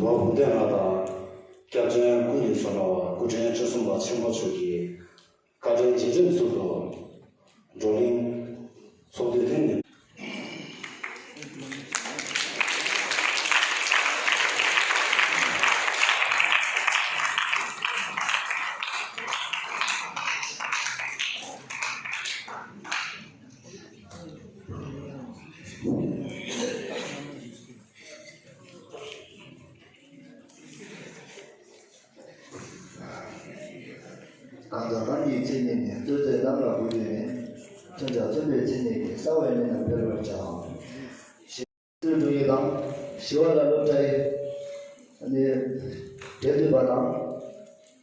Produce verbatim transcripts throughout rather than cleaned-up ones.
ནོར་བུ་ལྡན་ལགས་དང་། སྐྱབས་རྗེ་ཀུན་ལེགས་ཟུར་པ་སྐུ་ཕྲེང་བཅུ་གསུམ་པ་ཆེན་པོ་མཆོག་གིས་བཀའ་དྲིན་རྗེས་དྲན་ཚུལ་དུ་བགྲོ་གླེང་ཚོགས་འདུ་དེ་ནི། གང་ཟག་གང་གི་མཚན་ཉིད་ནི། བསྟོད་ཚིག་རྣམས་ལ་གུས་པས་མིན། མཚོན་བྱ་མཚོན་པའི་མཚན་ཉིད་ཀྱིས། གསལ་བའི་གནས་རྣམས་སྤེལ་བར་བྱ། ཞེས་སུ་འགྲོ་ཡི་དང་། ཞི་བ་ལྷ་སློབ་གྲྭའི་ནི་འབྲེལ་མཐུད་པ་དང་།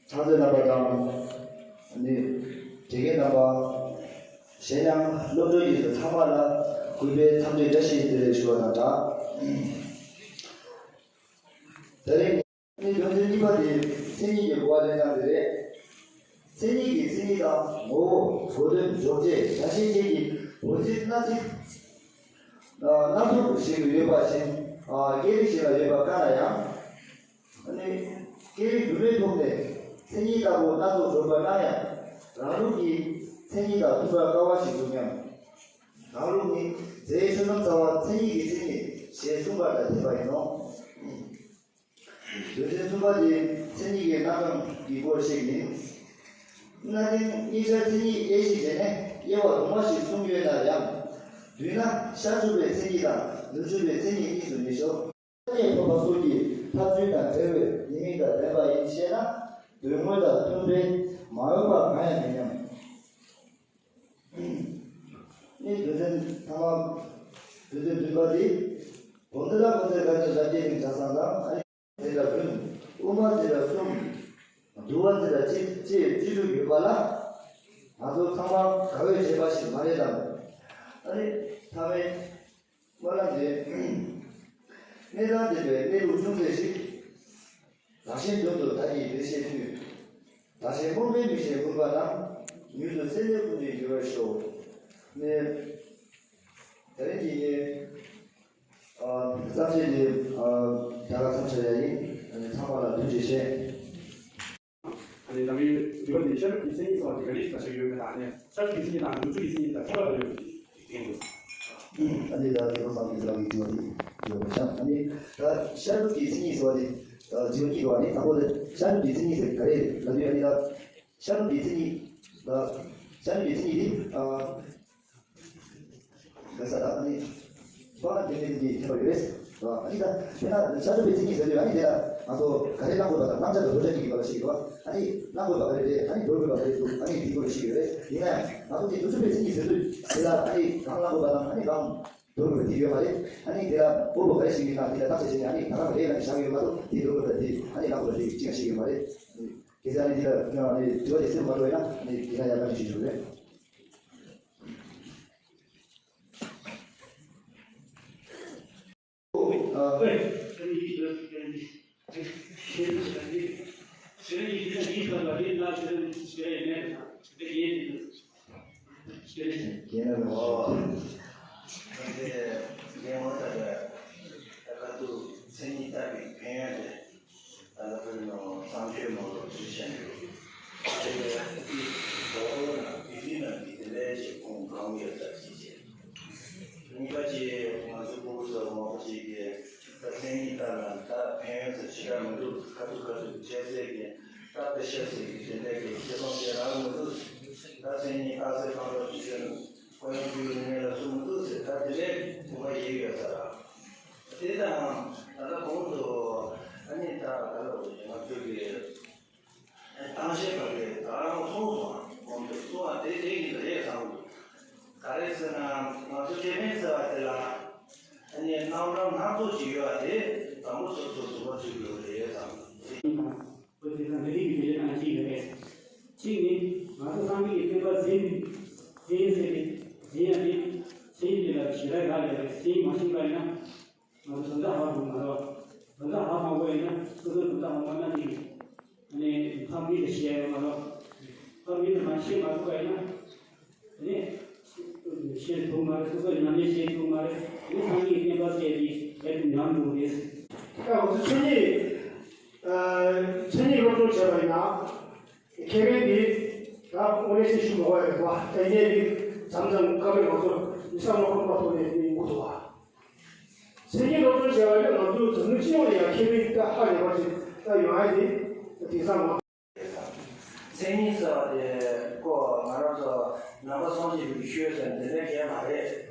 ཚང་འཛོམས་རྣམ་པ་དང་། ནི་དགེ་རྒན་རྣམ་པ། གཞན་ཡང་སློབ་གྲོགས་ཡིན་ཚང་མ་ལ་གུས་པས་འཚམས་འདྲི་བཀྲ་ཤིས་བདེ་ལེགས་ཞུ་བ་དང་སྦྲགས། དེ་རིང་། ནི་དོན་ཚན་གཉིས་པ་དེ་མཚན་ཉིད་ཀྱི་གོ་བ་ལེན་སྟངས་དེ་རེད། མཚན་ཉིད་ཀྱི་མཚན་ཉིད་དང་ངོ་བོ། གོ་དོན། འཇོག་བྱེད། སྒྲ་གཤད་བཅས་ཀྱི་འོད་ཟེར་སྣ་ཚོགས། སྣ་ཚོགས་ཤིག་ཡོད་པ་བཞིན། སྐད་རིགས་ཤིག་ལ་ཡོད་པ་དཀའ་ན་ཡང་། ནི་སྐད་རིགས་རྒྱུད་མའི་ཐོག་ནས་མཚན་ཉིད་ལྟ་བུ་སྣ་ཚོགས་འདོན་པ་གནང་ཡང་། རང་ལུགས་ཀྱི་མཚན་ཉིད་དང་མཐུན་པར་དཀའ་བ་ཞིག་འདུག་སྙམ། རང་ལུགས་ནི་རྫས་ཆོས་རྣམས་རྩ་བ་མཚན་ཉིད་ཀྱི་མཚན་ཉིད་ཞེས་གསུངས་པ་དང་འཐད་པ་ཡིན་ནོ། དོན་ཚན་གསུམ་པ་དེ་མཚན་ཉིད་ཀྱི་རྣམ་གྲངས་ཀྱི་སྐོར་ཞིག་ཡིན། གནའ་དེང་གཉིས་ཆར་མཚན་ཉིད་དབྱེ་ཞིབ་བྱས་ནས་དབྱེ་བ་དུ་མ་ཞིག་གསུངས་ཡོད་ན་ཡང་། བསྡུས་ན་ཤར་ཕྱོགས་པའི་མཚན་ཉིད་དང་ནུབ་ཕྱོགས་པའི་མཚན་ཉིད་གཉིས་སུ་ངེས་ཤོག་ཐ་སྙད་ཕོག་པ་སོགས་ཀྱི་ཐབས་ཚུལ་དང་བྲལ་བའི་ཉེས་དམིགས་དང་ལྡན་པ་ཡིན་ཞེ་ན། དོན་དངོས་དང་མཐུན་པས་མ་འོས་པ་གང་ཡང་མེད་སྙམ། ནི་དོན་ཚན་ཐ་མ། དོན་ཚན་བདུན་པ་དེ། བོ་ཏི་ལ་ཀུན་རྫོབ་དགག་བྱ་རབ་བརྒྱའི་གླིང་གྲྭ་ཚང་དང་། ཨ་ནི་ཟེར་ལ་བདུན། དབུ་མ་ཟེར་ལ་གསུམ། བསྡུ་བ་ཟེར་ལ་གཅིག་ཅེས་བཅུ་དྲུག་ཡོད་པ་ལ། ང་ཚོ་ཚང་མ་དགའ་བས་བྱས་པ་ཞིག་མ་རེད་དམ། ཨ་ནི་མཐའ་མའི་སྨོན་ལམ་དེ། གནས་དང་ལྡན་པའི་གནས་ལུགས་ཅུང་ཟད་ཞིག་བདག་གཞན་དོན་དུ་བདག་གིས་བདེ་གཤེགས་མཐུས། བདག་གཞན་རྨོངས་པའི་མིག་ཤེས་མངོན་པ་དང་། མྱུར་དུ་སེམས་ནི་ཀུན་ཏུ་འགྱུར་བར་ཤོག་ནས། དེ་རིང་གི་ངའི་ཨ་བརྩམས་ཆོས་འདི་ཨ་ད་ག་མཚམས་བཞག་ཡ་ཡིན། ཨ་ནི་ཚང་མ་ལ་ཐུགས་རྗེ་ཆེ། ཨ་ནི་ད་གིན་དྲི་བ་འདི་ཤར་ཕྱོགས་ཀྱི་མཚན་ཉིད་ཟེར་བ་དེ་ག་རེ་ཞིག་ལ་བཞག་ཡོད་མེད་དང་ནི། ཤར་ཕྱོགས་ཀྱི་མཚན་ཉིད་དང་ནུབ་ཕྱོགས་ཀྱི་མཚན་ཉིད་དང་ཁྱད་པར་ག་རེ་ཡོད་མེད་ཅིག་ཨ་ནི་ད་དེ་ཚོ་བསམ་གྱི་ཚང་གི་དྲི་བ་འདི་དྲི་བ་བྱ། ཨ་ནི་ད་ཤར་ཕྱོགས་ཀྱི་མཚན་ཉིད་ཟེར་བ་དེ་ཨ་དྲི་བ་གཉིས་འདུག་ཨ་ནི་དང་པོ་དེ་ཤར་ཕྱོགས་ཀྱི་མཚན་ཉིད་ཟེར་ག་རེ་ལབ་དུས། ཨ་ནི་ད་ཤར་ཕྱོགས་ཀྱི་མཚན་ཉིད་ལ། ཤར་ཕྱོགས་ཀྱི་མཚན་ཉིད་དེ་ཨ། ག་ས་ད་ནི། སྤང་བླང་དེ་ནི་དེ་ཁྱད་པར་ཡོད་རེད། ཨ་ནི་ད་དེ་ན་ཤར་ཕྱོགས་པའི་མཚན་ཉིད་ཟེར་དུས། ཨ་ནི་དེ་ལ་ང་ཚོ་ག་རེ་བླང་དགོས་པ་དང་། བླང་བྱ་དང་བཟོ་བྱ་གཉིས་ཀྱི་བར་ལ་ཞིག་ཡོད་པ། ཨ་ནི་བླང་དགོས་པ་ག་རེ་རེད། ཨ་ནི་འདོར་དགོས་པ་ག་རེ་འདུག་ཨ་ནི་དེའི་སྐོར་ལ་ཞིག་ཡོད་རེད། ཡིན་ན་ཡང་ང་ཚོ་དེ་ནུབ་ཕྱོགས་པའི་མཚན་ཉིད་ཟེར་དུས་དེ་ལ་ཨ་ནི་གང་བླང་དགོས་པ་དང་། ཨ་ནི་གང་འདོར་དགོས་པ་དེ་ཡོད་མ་རེད། ཨ་ནི་དེ་ལ་དབང་པོ་ག་རེ་ཞིག་ཡིན་ན་དེ་ལ་བརྟག་དཔྱད་བྱས་ནས། ཨ་ནི་ད་ག་རེ་ལ་བཞག་ཡོད་མ་གཏོགས། དེ་འདོར་དགོས་པ་དེ། ཨ་ནི་བླང་དགོས་པ་དེ་གཅིག་ཀྱང་ཞིག་ཡོད་མ་རེད། གལ་སྲིད་ཨ་ནི་འདི་ལ་ཨ་ནི་དྲི་བ་དེ་སེམས་མ་འགྲོ་བས་ན། ཨ་ནི་འདི་ལ་ཡར་བཀའ་འདྲི་ཞུ་རྒྱུ་རེད། ཨ། རྒན་ལགས་ལ། ཨོ། ད་ལྟའི་རྒན་ངོ་ཐག་ད་ཁ་ཐུག་མཚན་ཉིད་བརྟག་པའི་ཕན་ཡོན་དེ། ད་ལྟ་བོད་ནང་བསམ་སྤྱོད་མང་པོ་བརྗོད་བྱ་འདུག་དེ་ལས་ཨ་ཏི་ཟོ་ཧོ་ན་བི་བི་ན་གི་དེ་ལས་ཀྱི་ཁུངས་གང་ཡོད་ལྟར་གྱིས་བྱས། གཉིས་པ་ཅིག་ང་ཚོ་ཕྲུ་གུ་ཚོ་མང་པོ་ཅིག་གིས་ད་མཚན་ཉིད་ལྟར་ན་ད་ཕན་ཡོན་ཚོ་ཅི་འདྲ་མི་འདུག་ཁ་ཐུག་ཁ་ཐུག་བྱས་ཚད་ཀྱི་ད་དཔེ་ཤ་ཟེར་གྱི་དེ་འདྲ་གི་ཁེ་བཟང་ཅིག་རག་མི་འདུག་ད་མཚན་ཉིད་བརྟག་ཚད་གང་འདྲ་ཅིག་ཡོད་ན། ཁོ་ཡང་རྒྱུ་ཡོད་ངེས་ལ་སུ་མི་འདུག་ཟེར། ད་དེ་ལས་ཁོ་པ་ཡིག་ཡོད་ས་ར། དེ་དང་ད་ལྟ་གོང་དུ་ཨ་ནི་ད་ག་ལ་འོ་ང་ཚོ་གི་གཏམ་བཤད་པ་གི་ད་རང་གསུངས་སོང་། གོང་དུ་གསུངས་པ་དེ་དེ་གི་ད་རེད་བསམ་གི་འདུག་ག་རེ་ཟེར་ན་ང་ཚོ་སྐྱེ་དམན་ཟེར་བ་དེ་ལ་ཨ་ནི་རྣམ་གྲངས་སྣ་ཚོགས་ཅིག་ཡོད་པ་དེ་དང་པོ་སོ་སོ་གཟུགས་པོ་ཚུད་དགོས་རེད་བསམ་གི་འདུག་བོད་དེ་དང་འདི་རིགས་ཀྱི་དེ་ལས་ནང་གཅིག་ཡོད་རེད། གཅིག་ནི་ང་ཚོ་སངས་རྒྱས་ཀྱི་བསྟན་པ་འཛིན། འཛིན་ཟེར་ཏེ། འཛིན་ཡ་དེ། འཛིན་དེ་ལ་ཞེ་དྲག་ཡག་ཡོད་རེད། འཛིན་མ་ཤེས་པ་ཡིན་ན། ང་ཚོ་དོན་དག་ཧ་གོ་མ་རེད། དོན་དག་ཧ་མ་གོ་ཡིན་ན་སོ་སོའི་དོན་དག་ཧ་གོ་ན་དེ། ཨ་ནི་ཕ་མི་ལ་བཤད་ཡ་ཡོད་མ་རེད། ཕ་མི་ལ་མ་བཤད་མ་ཐུབ་པ་ཡིན་ན། ཨ་ནི། བཤད་ཐུབ་མ་རེད། སོ་སོ་ཉམས་ལེན་བྱེད་ཐུབ་མ་རེད། ཨ་ནི་སངས་རྒྱས་ཀྱི་བསྟན་པ་ཟེར་ཡ་དེ་ཡར་དུ་ཉམས་འགྲོ་གི་རེད། ད་ང་ཚོ་ཆོས་ཉིད། ཡང་ཁེ་ཕན་འདི་ད་དངོས་གནས་ཤེས་ཞུ་མ་དགོས་ཡ་རེད་པ། དེ་ནས་འདི་མཚམས་མཚམས་སྐབས་རེ་ང་ཚོ་ཡིག་ཚང་མ་ཁོམ་པ་ཐོག་ནས་འདི་ཡིན་དགོས་འདུག་བ། མཚན་ཉིད་སློབ་སྦྱོང་བྱས་པ་ཡིན་ན་ང་ཚོའི་འཛམ་གླིང་སྤྱི་ཡོངས་ལ་ཡང་ཁེ་ཕན་ད་ཧ་ལས་པ་ཞིག་ད་ཡོང་ཡ་དེ་དེང་སང་མ། མཚན་ཉིད་ཟེར་བ་དེ་ཀོ་ང་རང་ཚོ་ནང་པ་སངས་རྒྱས་པའི་ཆོས་ཟེར་འདི་འདྲ་གས་མ་རེད།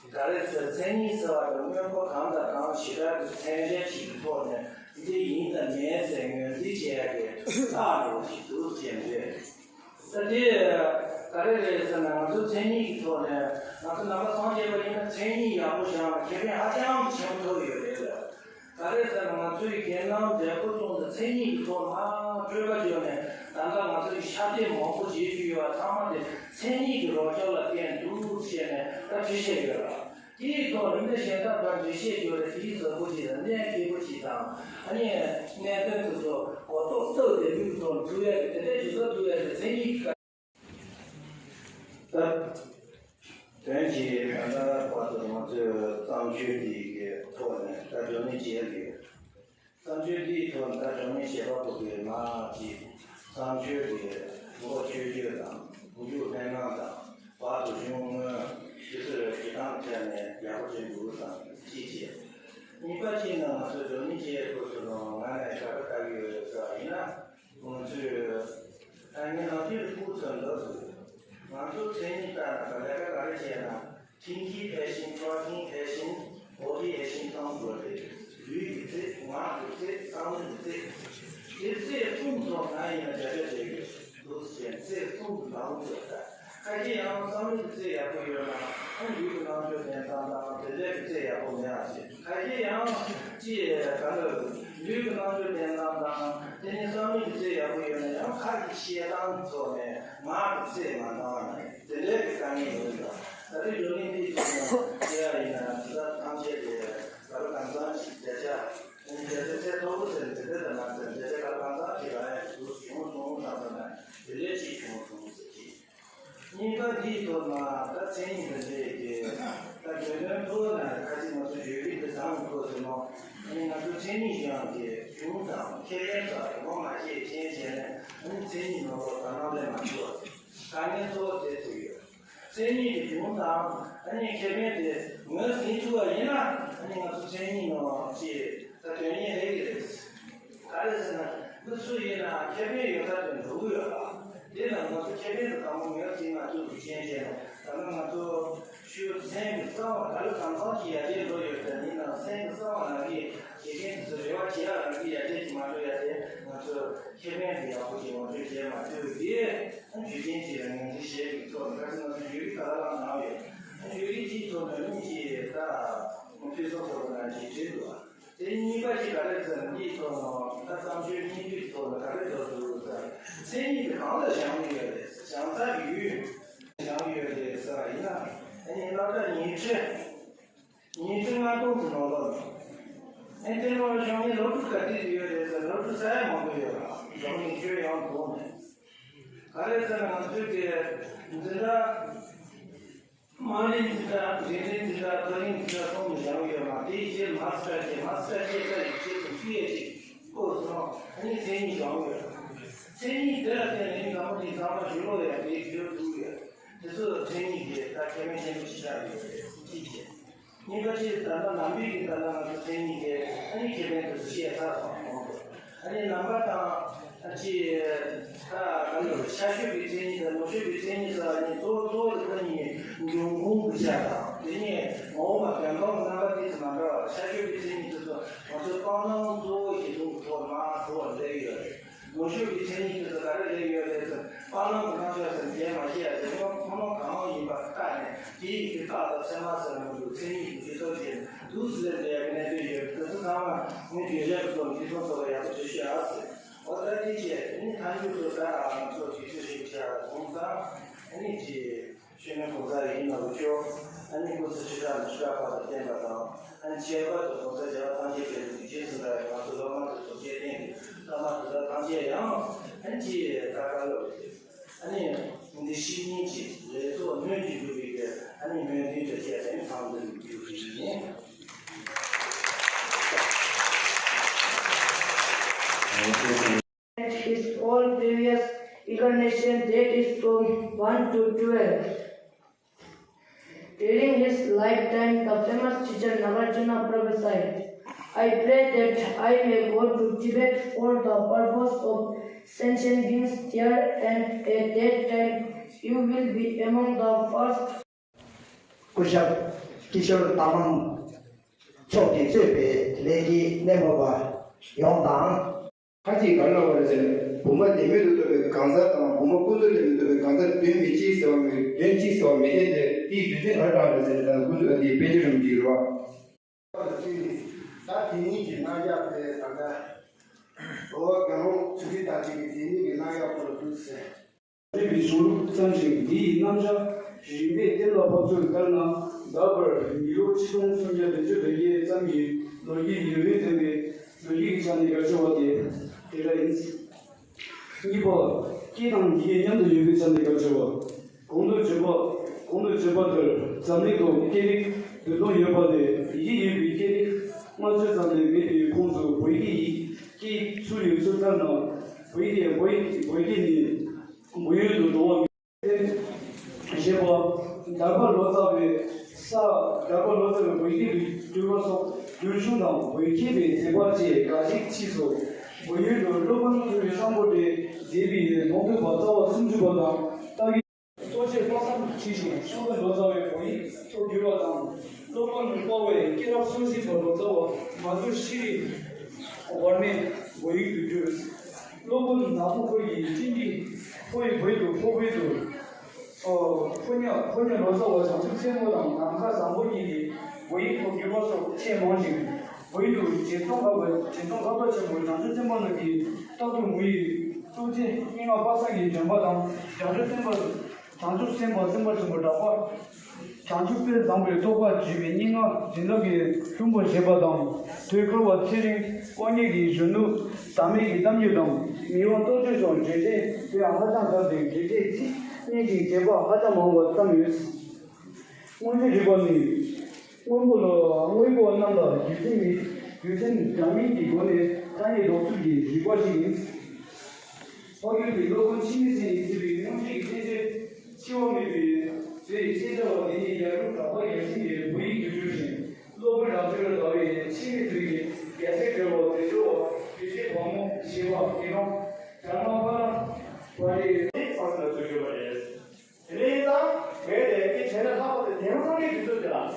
ག་རེ་ཟེར་མཚན་ཉིད་ཟེར་བ་དེ་སྔོན་པོ་གང་དང་གང་ཞེ་དྲག་གི་མཚན་གཞན་ཞིག་གི་ཐོག་ནས་འདི་ཡིན་དང་མིན་ཟེར་ངོས་འཛིན་བྱེད་ཡ་གི་རྟགས་འདྲ་བ་ཞིག་འདུག་ཟེར་རེད། ད་དེ་ག་རེ་རེད་ཟེར་ན་ང་ཚོ་མཚན་ཉིད་ཀྱི་ཐོག་ནས་ང་ཚོ་ནང་པ་སངས་རྒྱས་པ་ཡིན་ན་མཚན་ཉིད་ཡག་པོ་བཞག་ན་ཁེ་ཕན་ཧ་ཅང་གི་ཆེན་པོ་ཐོབ་ཡོད་རེད་ལ། ག་རེ་ཟེར་ན་ང་ཚོའི་རྒྱན་ལམ་འབྲས་བུ་གསུམ་དང་མཚན་ཉིད་ཀྱི་ཐོག་ལ་སྤྲོས་པ་བརྗོད་ནས་ད་ལྟ་ང་ཚོའི་ཤ་དེ་མང་པོ་བྱེད་རྒྱུ་ཡོད་པ་ཚང་མ་དེ་མཚན་ཉིད་ཀྱི་རོགས་སྐྱོར་ལ་བརྟེན་འདུག་ཟེར་ནས་ད་བྲིས་བཤད་ཡོད་ལ། དེའི་ཐོག་ནས་མི་གཞན་དག་ལ་འགྲེལ་བཤད་བརྗོད་རེ་དེའི་བཟང་པོ་ཅིག་དང་གནད་འཁེལ་པོ་ཅིག་དང་ཨ་ནི་གནད་དོན་དེ་ཚོ་གོ་རྟོགས་སྟོབས་ལྡན་པའི་ཐོག་ནས་ཐུག་ཡ་གི་དེ་འདྲའི་ཇི་ལྟར་ཐུག་ཡ་གི་མཚན་ཉིད་ཀྱི་ད་དོན་གྱིས་ད་ལྟ་བར་དུ་ང་ཚོས་བརྩམས་ཆོས་འདི་གི་ཐོག་ནས་ད་སྒྲོན་མེ་བྱས་ཡོད། བརྩམས་ཆོས་འདིའི་ཐོག་ནས་ད་སྒྲོན་མེ་བྱེད་པ་པོ་གི་ནང་གི་བརྩམས་ཆོས་ཀྱི་ངོ་བོ་ཆོས་བརྗོད་དང་མུ་ཁྱུད་སྨོན་ལམ་དང་བར་དུ་གཞུང་དངོས་ཇི་སྲིད་རེ་ཇི་ཐང་ཐད་ནས་ཡག་པོ་བྱེད་འདུག་དང་གཅིག་བྱས། གཉིས་པ་གཅིག་ནི་ང་ཚོས་སྒྲོན་མེ་བྱེད་དགོས་སུ་ལོ་ང་ནས་ག་རེ་ལྟ་གི་ཡོད་ཟེར་བ་ཡིན་ན། ང་ཚོས་ད་ངས་ནམ་རྒྱུན་སྐུ་མཚོན་འདོད་འདུག་ང་ཚོ་མཚན་ཉིད་ལྟར་ན་ལས་ཀ་ག་རེ་བྱས་ན། ཁྱིམ་གྱི་ཕལ་ཆེན་ཁྲོ་ཐིང་ཕལ་ཆེན་འོ་དེ་ཕལ་ཆེན་གཏོང་དགོས་རེད། ལུས་ཀྱི་ཚེ་ངག་གི་ཚེ་བསམ་བློ་གི་ཚེ། དེ་ཚེ་གསུམ་ཐོག་ང་ཡིན་ན་བརྒྱ་ཆ་བརྒྱ་ཡོད་འདུག་ཟེར་ཚེ་གསུམ་གྱི་ལམ་ལུགས་ཡོད་ད། ཁ་ཅིག་ཡང་བསམ་བློ་གི་ཚེ་ཡག་པོ་ཡོད་ན་ཨ་ལུས་ཀྱི་རྣམ་དཔྱོད་ལྡན་ཙམ་དང་དེ་འདྲ་གི་ཚེ་ཡག་པོ་མེད་ཨ་ཟེར། ཁ་ཅིག་ཡང་ཅི་ག་ལ་ལུས་ཀྱི་རྣམ་དཔྱོད་ལྡན་ཙམ་དང་དེ་ནི་བསམ་བློ་གི་ཚེ་ཡག་པོ་ཡོད་ན་ཡང་ཁ་གི་བཤད་སྟངས་ཐོག་ནས་ངག་གི་ཚེ་མ་འདང་བ་ནི་དེ་འདྲའི་གི་དཀའ་ངལ་ཡོད་ལ། ད་རེས་བགྲོ་གླེང་འདིའི་ཐོག་ནས་བཤད་ཡ་ཡིན་ན་དེ་དག་ཐམས་ཅད་དེ་ག་རེ་གང་ཚང་ཞིག་བརྒྱ་ཆ་ཨ་ནི་བརྒྱ་ཆ་ཚད་མཐོ་པོ་ཟེར་ནས་དེ་འདྲ་དང་མ་ཟེར་བརྒྱ་ཆ་ག་རེ་གང་ཚང་ཞིག་རག་ཡ་ཞིག་འདུག་བྱུང་སོང་ཙང་ཙང་ན་དེ་འདྲའི་ཅིག་བྱུང་སོང་ཟེར་གྱི། གཉིས་པ་འདིའི་ཐོག་ན་ད་མཚན་ཉིད་འདི་འདྲའི་གི་ད་བརྗོད་དོན་གཙོ་བོ་ན་ཁ་ཅིག་ང་ཚོ་བརྗོད་རིགས་འདི་དང་གོ་ཟེར་ནོ། ཨ་ནི་ང་ཚོ་མཚན་ཉིད་གཞན་གྱི་གཞུང་དང་ཁེ་ཕན་ས་ངོ་མ་ཤེས་མཁན་བྱས་ནས་ཨ་ནི་མཚན་ཉིད་ནོར་བ་དང་ནང་ལས་མ་འཁྱོལ་བ་དཀའ་ངལ་གཙོ་བོ་དེ་ཐུག་ཡོད། མཚན་ཉིད་ཀྱི་གཞུང་དང་ཨ་ནི་ཁེ་ཕན་དེ་ངོས་ཟིན་ཐུབ་པ་ཡིན་ན་ཨ་ནི་ང་ཚོ་མཚན་ཉིད་ནོར་ཅེས་ད་དོན་གཉེར་ལས་ཀྱི་རེད། ག་རེ་ཟེར་ན་མི་སུ་ཡིན་ན་ཁེ་ཕན་ཡོད་ས་དེ་འགྲོ་གི་ཡོད་ལ། དེ་ལ་ང་ཚོ་ཁེ་ཕན་དུ་དང་པོ་ངོས་ཟིན་མ་ཐུབ་པའི་རྐྱེན་བྱས་ནས་ད་ལྟ་ང་ཚོ་ཆོས་སེམས་ཀྱི་གསང་བ་ག་ལ་གང་གང་གི་ཡར་རྒྱས་འགྲོ་ཡོད་ཟེར་ཡིན་ནའང་སེམས་ཀྱི་གསང་བ་རང་གིས་དགེ་རྒན་དེ་ཚོ་རེ་བ་བྱེད་ཡག་རང་གིས་ཡར་རྒྱས་ཀྱི་མ་འགྲོ་ཡ་དེ་ང་ཚོ་ཁེ་ཕན་དེ་ཡག་པོ་ཞིག་ངོ་སྤྲོད་བྱེད་མ་ཐུབ་པའི་རྒྱུ་རྐྱེན་ཅིག་ལ་ངོས་འཛིན་བྱེད་དགོས་ཐོག་ནས་ཁ་སང་ང་ཚོ་ཡོད་ཀྱི་ག་ལ་ལ་ནང་ཡོད། ཡོད་ཀྱི་ཅིག་ཐོག་ནས་མི་ཅིག་ད་ཕུན་ཚོགས་ཚོགས་པ་ནང་ཅིག་བྲིས་འདུག་དེ་གཉིས་པ་ཅིག་ག་རེ་ཟེར་ན་འདིའི་ཐོག་ནས་ད་བརྩམས་ཆོས་སྙིང་བསྡུས་ཐོག་ནས་ག་རེ་བརྗོད་འདུག་ཟེར། མཚན་ཉིད་དེ་གང་ལ་བཞག་གི་ཡོད་རེད། བཞག་ས་ཀྱི་ཡུལ་བཞག་གི་ཡོད་རེད་ཟེར་བ་ཡིན་ན། ཨ་ནི་སློབ་གྲྭ་ཉིས་ཁྲི། ཉིས་ཁྲི་ལྔ་སྟོང་ཙམ་ནང་ལོགས་ནས། ཨ་ནི་དེ་ནང་བཞག་ནས་སློབ་ཕྲུག་ག་ཚོད་ཡོད་རེད་ཟེར་ན་སློབ་ཕྲུག་ས་ཡ་མང་པོ་ཡོད་ར། བཞག་ནས་ཁྱོད་ཡང་འདུག་ནས། ག་རེ་ཟེར་ན་ང་ཚོའི་གི་འཛིན་གྲྭ། དམངས་རིགས་འཛིན་གྲྭ། འབྲིང་རིམ་འཛིན་གྲྭ། མཐོ་རིམ་འཛིན་གྲྭ་གསུམ་བཞག་ཡོད་མ་དེའི་རྗེས་མ་སི་ཊར་བྱས། མ་སི་ཊར་བྱས་ས་ཡི་རྗེས་སུ་ཕི་ཨེཆ་ཌི་སྐོར་སོང་། ཨ་ནི་མཚན་ཉིད་བཞག་ཡོད། མཚན་ཉིད་དེ་ལ་བརྟེན་ནས་ནི་དང་པོ་དེ་ཚང་མ་ཞུ་ལོ་ཡ་དེའི་རྒྱུ་དུ་ཡོད། དེ་ཚོ་མཚན་ཉིད་ཀྱི་ད་ཁེ་ཕན་ཆེན་པོ་ཞིག་ཆགས་ཡོད་རེད། གཅིག་བྱས། གཉིས་པ་གཅིག་ད་ལྟ་ནང་པའི་གི་ད་ལྟ་ང་ཚོ་མཚན་ཉིད་དེ་ཨ་ནི་ཁེ་ཕན་དུ་བཤད་ཚར་སོང་། ཨ་ནི་ནང་པ་དང་ཨ་ཅི་ད་ག་ལ་ཤར་ཕྱོགས་ཀྱི་མཚན་ཉིད་དང་ནུབ་ཕྱོགས་ཀྱི་མཚན་ཉིད་ཟེར་བ་ནི་གཙོ་བོ་གཙོ་བོ་དེ་ཁོ་གཉིས་འབྱུང་ཁུངས་ཀྱི་ཆ་དང་དེ་ནས་ངོ་བོ་མ་དོན་དམ་རྣམ་པ་དེ་ཚོ་མ་འདྲ་བ། ཤར་ཕྱོགས་ཀྱི་མཚན་ཉིད་དེ་ཚོ་ང་ཚོའི་སྤང་བླང་གཙོ་བོ་ཞིག་ཏུ་ཐོག་མར་འགྲོ་བ་འདྲ་ཡོད་རེད། ནུབ་ཕྱོགས་ཀྱི་མཚན་ཉིད་དེ་ཚོ་ག་རེ་ལས་ཡོད་རེད་ཟེར། སྤང་བླང་གི་རྣམ་གཞག་ཟེར་འགྲེལ་མ་བཤད་ཡ་དེ་ཚོ་ཐོག་མ་གང་ཡིན་པ་བཀག་ནས་དེའི་གི་རྟགས་དང་མཚན་མ་ཟེར་མི་འདུག་མཚན་ཉིད་ཀྱི་འཇུག་ཚུལ་བྱས་ནས་འདུག་སེ་ལས་འདྲ་ཡ་གི་གནད་དོན་ཡོད། དེ་ཚོ་ཚང་མ་ངས་བརྗོད་བྱ་གི་ཐོག་ནས་ཁྱེད་ཚོ་ཚོ་ལ་ཡག་པོ་བྱེད་ཤོག་ཨ་ཟེར། འོ་ད་དེ་བྱས་ནི་མཐའ་མཇུག་ཏུ་ད་ང་ཚོ་དུས་ཚོད་ཞིག་བྱ་སོང་ཙང་ཨ་ནི་ཅི། ཤེས་ནས་གོང་ས་ཡིན་ནོ་ཅོ། ཨ་ནི་སྐུ་ཚེ་ཁྲི་ཕྲག་ནས་ཁྲི་ཕྲག་བར་དུ་བརྟན་པ་དང་། ཨ་ནི་ཁྱད་པར་དུ་གོང་ས་རྒྱལ་བ་ཐམས་ཅད་མཁྱེན་པའི་ཐུགས་རྗེ་ཆེན་ལ་ང་ཚོ་སློབ་མ་དེ་ཚོ་སྐྱེ་ལྡན་གྱི་བླ་མ་དེ་དག་ཐམས་ཅད་ཡང་ཨ་ནི་ཅི་ད་ག་ལ་བས། ཨ་ནི་འདི་ཤེས་ཉིན་གྱི་ལས་ཚོགས་སྣོད་ཀྱི་འགྲུབ་པའི་གི་ཨ་ནི་སྨོན་འདུན་དུ་བཅས་ཏེ་ནི་ཚང་འདུ་རྒྱུ་ཞིག་ཡིན། Is all All previous incarnation, that is from one to twelve. During his lifetime, the famous teacher Nagarjuna prophesied, "I pray that I may go to Tibet for the purpose of sentient beings there, and at that time you will be among the first." སྐུ་ཞབས་ཀི་ཤོར་ཏ་མང་མཆོག་གིས་གཙོས་པའི་ལས་ཀྱི་སྣེ་མོ་བ་ཡོངས་དང་། ཁ་ཅིག་ག་རེ་ལབ་པ་རེད་ཟེར་ན། བུམ་པ་བདེན་མེད་དུ་རྟོགས་པའི་གང་ཟག་དང་བུམ་པ་ཀུན་ཏུ་ལས་མེད་རྟོགས་པའི་གང་ཟག་དོན་མི་གཅིག་ཟེར་བ་མེད། དོན་གཅིག་ཟེར་བ་མེད་མཁན་དེ། དེའི་རྒྱུ་མཚན་ག་རེ་དྲངས་རེད་ཟེར་ན། ད་ཁོ་ཚོས་དེའི་དཔེ་ཆ་རིན་པོ་ཆེ་རེད་བ། ད་དེ་ཉིད་ཀྱི་རྣམ་གཞག་དེ་ད་ལྟ་འོ་གང་རུང་ཚུལ་ཁྲིམས་དང་བཅས་པའི་དེ་ཉིད་ཀྱི་རྣམ་གཞག་པོ་ལ་འདུག་ཟེར། རིག་པའི་གཞུང་ལུགས་ཙམ་ཞིག་འདི་ཡི་རྣམ་གཞག་རིམ་པས་གཏན་ལ་ཕབ་ཚུལ་ལྟར་ན། ད་བར་མི་ལོ་ཆིག་སྟོང་སུམ་བརྒྱ་བདུན་ཅུ་དོན་བརྒྱད་ཙམ་གྱི་ལོ་རྒྱུས་ཡུན་རིང་ལྡན་པའི་ལོ་རྒྱུས་ཀྱི་ཆ་ནས་བརྒལ་ཆོག་པ་དེ་དེ་འདྲ་ཡིན། གཉིས་པ། སྐད་དང་ཡི་གེ་མཉམ་དུ་ཡོད་པའི་ཆ་ནས་བརྒལ་ཆོག་པ། གོང་དུ་བརྗོད་པ། གོང་དུ་བརྗོད་པ་ལྟར་འཛམ་གླིང་ཐོག་སྐད་རིགས་བདུན་སྟོང་ཡོད་པ་ལས་ཡི་གེ་ཡོད་པའི་སྐད་རིགས་ལྔ་བཅུ་ཙམ་ལས་མེད་པའི་ཁོངས་སུ་བོད་ཡིག་གི་སྐད་ཡིག་ཚུད་ཡོད་ཚུལ་ལྟར་ན། བོད་ཡིག་བོད་ཡིག་བོད་ཡིག་ནི་བོད་ཡུལ་དུ་འགྲོ་བ་མི་ཞེས་པ། འདས་པ་ལོ་ཙཱ་བའི་ས། འདས་པ་ལོ་ཙཱ་བའི་བོད་ཡིག་ཏུ་བསྒྱུར་བ་སོགས་བསྒྱུར་བྱུང་དང་། བོད་མཁས་པའི་མཛད་པ་བཅས་འགའ་ཞིག་ཕྱིས་སུ་བོད་ཡུལ་དུ་སློབ་དཔོན་ཐུབ་པའི་སམ་བྷོ་ཊས་མཛད་པའི་ནང་དུ་པ་རྩ་བ་སུམ་ཅུ་པ་དང་། རྟགས་ཀྱི་གཙོ་ཆེར་དཔག་བསམ་ཆེ་ཞིང་ཤོག་གུ་ལོ་ཙཱ་བའི་བོད་ཡིག་ཐོག་བསྒྱུར་བ་དང་། སློབ་དཔོན་དཔའ་བོས་སྐྱེས་རབས་སུམ་བཞི་པ་ལོ་ཙཱ་བ་མ་ཟུར་ཤྲཱི་ཝར་མས་བོད་ཡིག་ཏུ་བསྒྱུར། སློབ་དཔོན་ནག་མོ་ཁོལ་གྱིས་ཅིན་ཏི་ཕོ་ཡི་བོད་དུ་ཕོ་བོད་དུ། ཨོ། ཕོ་ཉ་ཕོ་ཉ་ལོ་ཙཱ་བ་བྱང་ཆུབ་སེམས་དཔའ་དང་ནམ་མཁའ་བཟང་པོ་གཉིས་ཀྱིས་བོད་ཡིག་ཐོག་བསྒྱུར་བ་སོགས་ཆེས་མང་ཞིང་། བོད་ཡིག་ཏུ་རྗེ་ཙོང་ཁ་པ་རྗེ་ཙོང་ཁ་པ་ཆེན་པོ་བྱང་ཆུབ་སེམས་དཔའ་རྣམས་ཀྱིས་རྟག་ཏུ་ངུ་ཡི་ཐུགས་རྗེ་སྙན་ངག་དཔག་བསམ་གྱི་ལྗོན་པ་དང་། བྱང་ཆུབ་སེམས་དཔའ། བྱང་ཆུབ་སེམས་དཔའ་སེམས་དཔའ་ཆེན་པོ་གྲགས་པ། བྱང་ཆུབ་དཔལ་བཟང་པོའི་རྟོགས་པ་བརྗོད་པའི་སྙན་ངག་བྱིན་རླབས་ཀྱི་ལྷུན་པོ་ཞེས་པ་དང་། དུས་འཁོར་བ་ཚེ་རིང་དབང་ངེ་གི་གཞོན་ནུ་བདག་མེད་ཀྱི་གཏམ་རྒྱུད་དང་། མི་དབང་རྟོགས་བརྗོད་སོགས་བརྗོད་བྱའི་དོན་ཧ་ཅང་དག་ཅིང་། བརྗོད་བྱའི་ཚིག་སྙན་ཞིང་བརྗོད་པ་ཧ་ཅང་མང་བ་བརྩམས་ཡོད། སྔོན་བྱོན་རིག་པ་ནི། སྔོན་པོ་ལ་དངོས་པོ་རྣམས་ལ་རྒྱུ་མཚན་མེད། རྒྱུ་མཚན་འདྲ་མིན་གྱི་སྒོ་ནས་ཐ་སྙད་འདོགས་ཚུལ་གྱི་རིག་པ་ཞིག་ཡིན། འཕགས་ཡུལ་གྱི་སློབ་དཔོན་འཆི་མེད་ཟེར་ནས་བརྩི་བའི་སྔོན་བྱོན་གྱི་བསྟན་བཅོས་འཆི་བ་མེད་པའི་མཛོད་ཀྱི་བསྟན་བྱ་བ་འདི་ཉིད་རྒྱལ་པོ་གྲགས་པ་རྒྱལ་མཚན་གྱིས་བོད་ཡིག་ཏུ་བསྒྱུར་ཞིང་། སློབ་དཔོན་རབ་བྱུང་ལ་དགའ་བའི་འཆི་མེད་མཛོད་ཀྱི་རྒྱལ་སྲས་གྲོལ་བ་དལ་འབྱོར་བ་བདེ་གཤེགས་བ་མོ་ཞེས་པ་དེ་རང་དྷརྨ་པཱ་ལ་པ་རི་ནི་ཕར་ལ་བཟོ་རྒྱུ་བ་རེད། དེ་ནས་ཡིན་ཙང་ངས་དེ་སྐད་བྱས་ན་ལྷག་པ་དེ་དེང་སང་གི་དུས་ཚོད་དེ་ལ།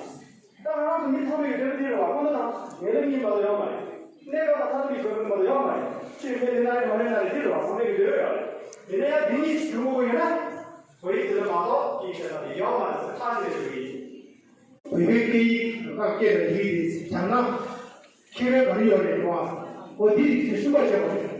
ད་ང་རང་ཚོ་མི་ཚང་མའི་འདོད་པ་འདི་རེད་བ། ཁོ་ན་དང་ངེད་ལ་གཉིས་མ་གཏོགས་ཡོད་མ་རེད། གནས་སྐབས་ལ་ཐ་དད་ཀྱི་འདོད་པ་མ་གཏོགས་ཡོད་མ་རེད། ཆོས་མཁན་ནི་ན་རེ་མ་རེད་ན་རེ་འདི་རེད་བ། ཚང་མའི་འདོད་ཡོད་རེད། དེ་ནས་ཡང་འདི་གཉིས་སྒྱུར་དགོས་ཀྱི་ཡོད་ན། བོད་ཡིག་དེ་ལ་མ་གཏོགས་ཡིག་ཆ་ཐ་དད་ཡོད་མ་རེད་ཟེར་ཐག་བཅད་ཞུ་གི་ཡིན། བོད་པའི་སྐད་ཡིག་ད་སྐད་ལ་ཡིག་དེ་སྦྱངས་ན། ཁྱད་པར་ག་རེ་ཡོད་རེད་བ། འོ་འདི་རིགས་ཚེ་ཤུགས་པ་བྱས་པ་རེད།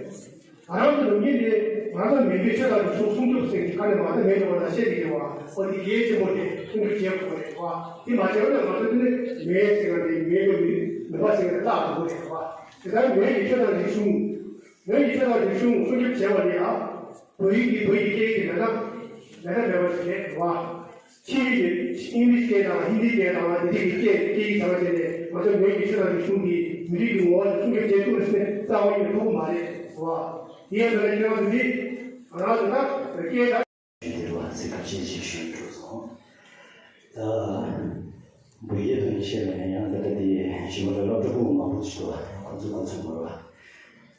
ང་རང་ཚོ་ནམ་རྒྱུན་ནས་ང་ཚོ་མི་འདོད་ཆོས་དང་རིག་གཞུང་སྲུང་སྐྱོབ་ཟེར་གྱི་ཁ་ནས་མ་ད་མེད་འགྲོ་བ་ལ་བཤད་ཀྱི་རེད་བ། འོ་འདི་གལ་ཆེན་པོ་རེད། སྲུང་སྐྱོབ་བྱེད་དགོས་རེད་བ། འདི་མ་བྱས་པ་ན་ང་ཚོ་འདི་ནས་མེད་ཟེར་བ་རེད། མེད་པ་མིན་མེད་པ་ཟེར་བ་རེད། བརླག་འགྲོ་གི་རེད་བ། དེ་ལྟར་མེད་ཀྱི་ཆོས་དང་རིག་གཞུང་། མེད་ཀྱི་ཆོས་དང་རིག་གཞུང་སྲུང་སྐྱོབ་བྱས་པ་རེད་ཨ། བོད་ཡིག་འདི་བོད་ཡིག་སྐད་ཀྱི་ལས་ཀ་ལས་ཀ་མེད་པ་ཞིག་རེད་བ། ཕྱི་ཡིག་དེ་ཨིང་ལིཤ་སྐད་དང་ཧིན་དི་སྐད་དང་དེ་འདྲ་གི་སྐད་སྐད་ཡིག་ཚང་མ་བྱས་ནས་ང་ཚོ་བོད་ཀྱི་ཆོས་དང་རིག་གཞུང་གི་མི་རིགས་ཀྱི་ངོ་བོ་དེ་སྲུང་སྐྱོབ་བྱེད་ཐུབ་རེད་ཟེར་ནས་རྩ་བ་ཉིད་ནས་ཐུབ་ཀྱི་མ་རེད་བ། དེ་ཡང་ད་ལྟ་ཁྱེད་རང་ཚོ་འདི་ང་རང་ཚོ་ད་སྐད་ད། ཞུ་དེ་རུ་བ་ཚིག་ཁ་ཤས་ཤིག་ཞུས་འགྲོ་སོང་། ད་བོད་སྐད་དུ་བཤད་ན་ཡང་ད་ལྟ་དེ་ཞུ་བ་ལ་སློབ་གྲོགས་པོ་མང་པོ་ཞིག་འདུག་ཁོ་ཚོ་ཁོ་ཚོ་མོར་བ།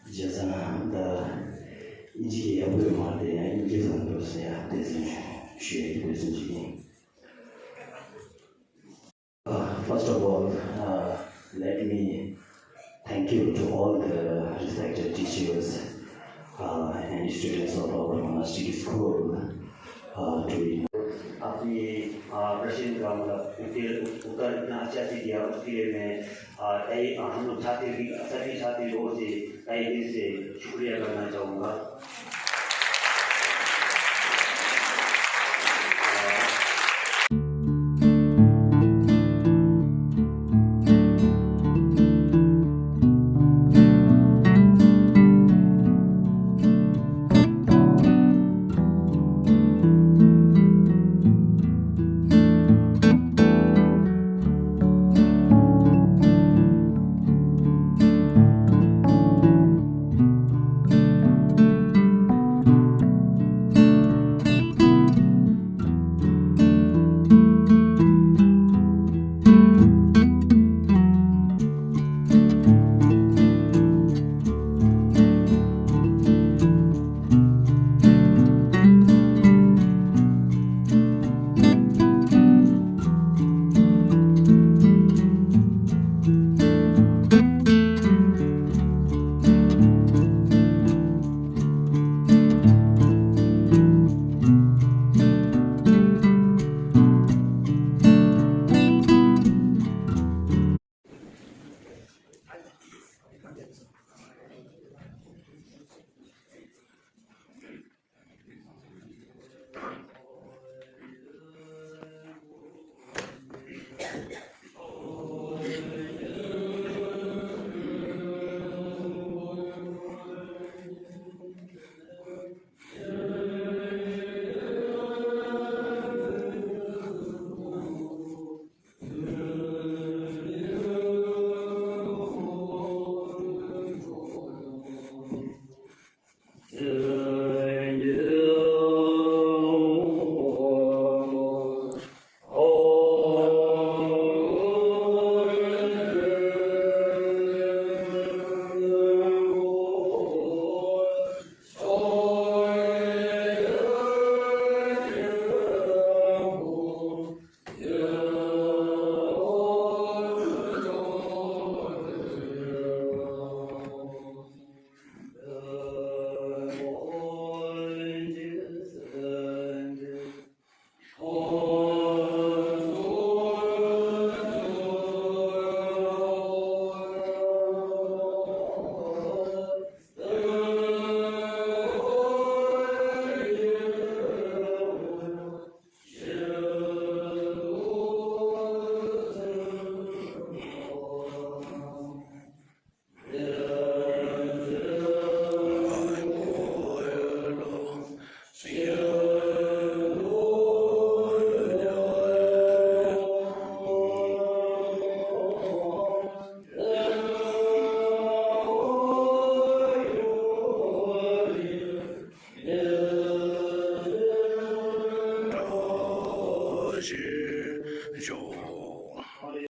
བྱས་ཙང་ད་ཨིན་ཇི་ཡག་པོ་ཡོད་མ་རེད། ཡང་ཨིན་ཇི་ཚང་འགྲོ་ཟེར་ཡ་དེ་ཚོ་ཞུ་ཡ་གི་དེ་ཚོ་ཅིག་ཡིན། Uh, first of all, uh, let me thank you to all the respected teachers, uh, and students of our monastic school, uh, to अपनी, uh, प्रश्न का मतलब उत्तर, उत्तर इतना अच्छा से दिया, उसके लिए मैं, uh, तहे, uh, हम लोग छात्र की, सभी छात्र लोगों से तहे दिल से शुक्रिया करना चाहूँगा।